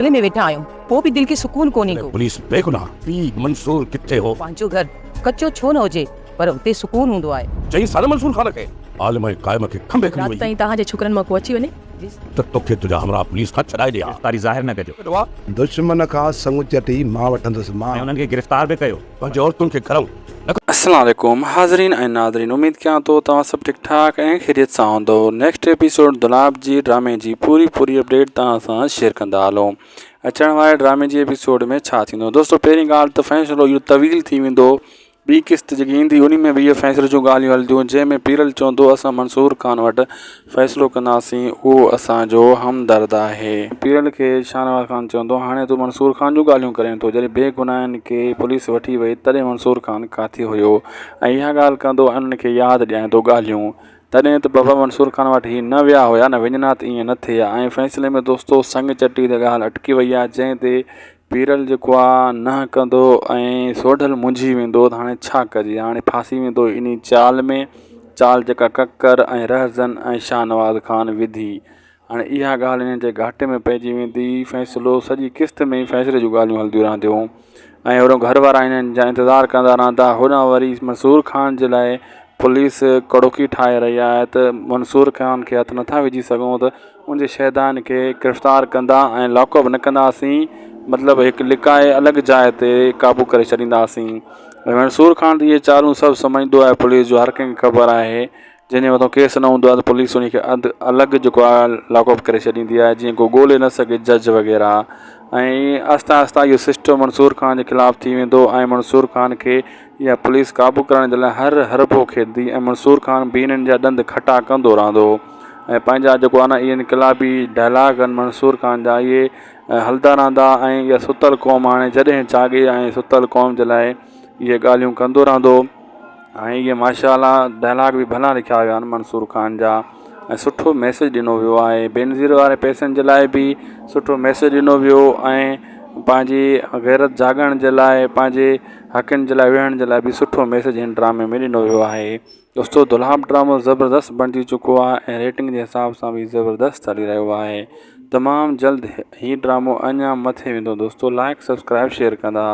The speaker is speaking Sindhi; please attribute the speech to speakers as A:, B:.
A: بنگلي ۾ ويٺا آهيون پوء به دل کي سڪون ڪونهي ڪو.
B: پوليس بيگناهه پيء منصور ڪٿي هو؟
A: پنهنجو گهر ڪچو ڇو نه هجي پر اتي سڪون هوندو آهي.
B: چئين سال منصور خان کي عالم ۽ قائم کي کنڀي کڻي
C: رات
B: وئي.
C: تائين توهان جي ڇوڪرن مان ڪو اچي وڃي.
B: ته توکي تنهنجا همراهه پوليس کان ڇڏائي ڏيان.
D: گرفتاري ظاهر نه ڪجو.
E: دشمن کان سڱ چٽي مان وٺندس مان.
D: ۽ انهن کي گرفتار به ڪيو.
B: پنهنجي عورتن کي گهرئون نه.
F: السلام عليڪم حاضرين ۽ ناظرين اميد ڪيان ٿو توهان سڀ ٺيڪ ٺاڪ ۽ خيريت سان هوندو نيڪسٽ ايپيسوڊ دولاب جي ڊرامي جي پوري پوري اپڊيٽ توهان سان شيئر ڪندا هلون اچڻ واري ڊرامي جي ايپيسوڊ ۾ ڇا ٿيندو دوستو پهرين ڳالهه ته فيصلو اهو طويل ٿي ويندو ٻي قسط جيڪي ايندي انهي ۾ به اهي فيصلي جون ڳالهيون هلنديون جنهن ۾ پيرل چوندو اسان منصور خان وٽ فيصلو ڪنداسين اهو اسان جو همدرد آهي. پيرل کي شاهنواز خان چوندو هاڻي تون منصور خان جون ڳالهيون ڪرين ٿو جڏهن بي گناهن کي پوليس وٺي وئي تڏهن منصور خان ڪاٿي هيو ۽ اها ڳالهه ڪندو ۽ انهن کي ياد ڏيائيندو ڳالهيون تڏهن ته بابا منصور خان وٽ هي نه ويا هيا نه وڃن ها ته ائين نه ٿئي ها ۽ فيصلي ۾ دوستو سڱ چٽي تي ڳالهه اٽڪي وئي آهي جنهن تي پيرل جيڪو آ ننهن ڪندو ۽ سوڍل منجهي ويندو ته هاڻي ڇا ڪجي هاڻي ڦاسي ويندو انهي چال ۾ چال جيڪا ڪڪر ۽ رهزن ۽ شاهنواز خان وڌي هاڻي اها ڳالهه انهن جي گهاٽي ۾ پئجي ويندي فيصلو سڄي قسط ۾ فيصلي جون ڳالهيون هلنديون رهنديون ۽ هوڏانهن گهر وارا انهن جا انتظار ڪندا رهندا هوڏانهن وري منصور خان جي لاء پوليس ڪڙوڪي ٺاهي رهي آهي ته منصور خان کي هٿ نٿا وجهي سگهون ته ان جي شهدائن کي گرفتار ڪندا ۽ لاڪ اپ نه ڪنداسين مطلب هڪ لڪائي الڳ جاء تي قابو ڪري ڇڏينداسين ۽ منصور خان ته اهي چالون سڀ سمجهندو آهي پوليس جو هر ڪنهن کي خبر آهي جنهن جي مٿان ڪيس نه هوندو آهي ته پوليس ان کي اڌ الڳ جيڪو آهي لاڪ اپ ڪري ڇڏيندي آهي جيئن ڪو ڳولي نه سگهي جج وغيره ۽ آهستي آهستي اهو سسٽم منصور خان جي خلاف ٿي ويندو ۽ منصور خان کي اها پوليس قابو ڪرڻ جي لاء هر حربو کيڏندي ۽ منصور خان به انهن جا ڏند کٽا ڪندو رهندو ۽ پنهنجا جيڪو آهي نه اهي انقلابي ڊائلاگ آهن منصور خان جا اهي هلندا رهندا ۽ اها ستل قوم هاڻي جڏهن جاڳي ۽ ستل قوم جي لاء اهي ڳالهيون ڪندو رهندو ۽ اهي ماشاء الله ڊائلاگ به ڀلا لکيا ويا آهن منصور خان جا ۽ سٺو ميسيج ڏنو ويو آهي بينظير واري پئسن جي لاء به سٺو ميسيج ڏنو ويو ۽ پنهنجي غيرت جاڳڻ جي لاء پنهنجي حقن جي لاء وڙهڻ جي لاء به سٺو ميسيج هن ڊرامي ۾ ڏنو ويو آهي دوستو دولاب ڊرامو زبردست بڻجي چڪو آهي ۽ ريٽنگ جي حساب سان به زبردست هلي رهيو آهي تمام جلد هي ڊرامو اڃا مٿي ويندو دوستو لائڪ سبسڪرائب شيئر ڪندا.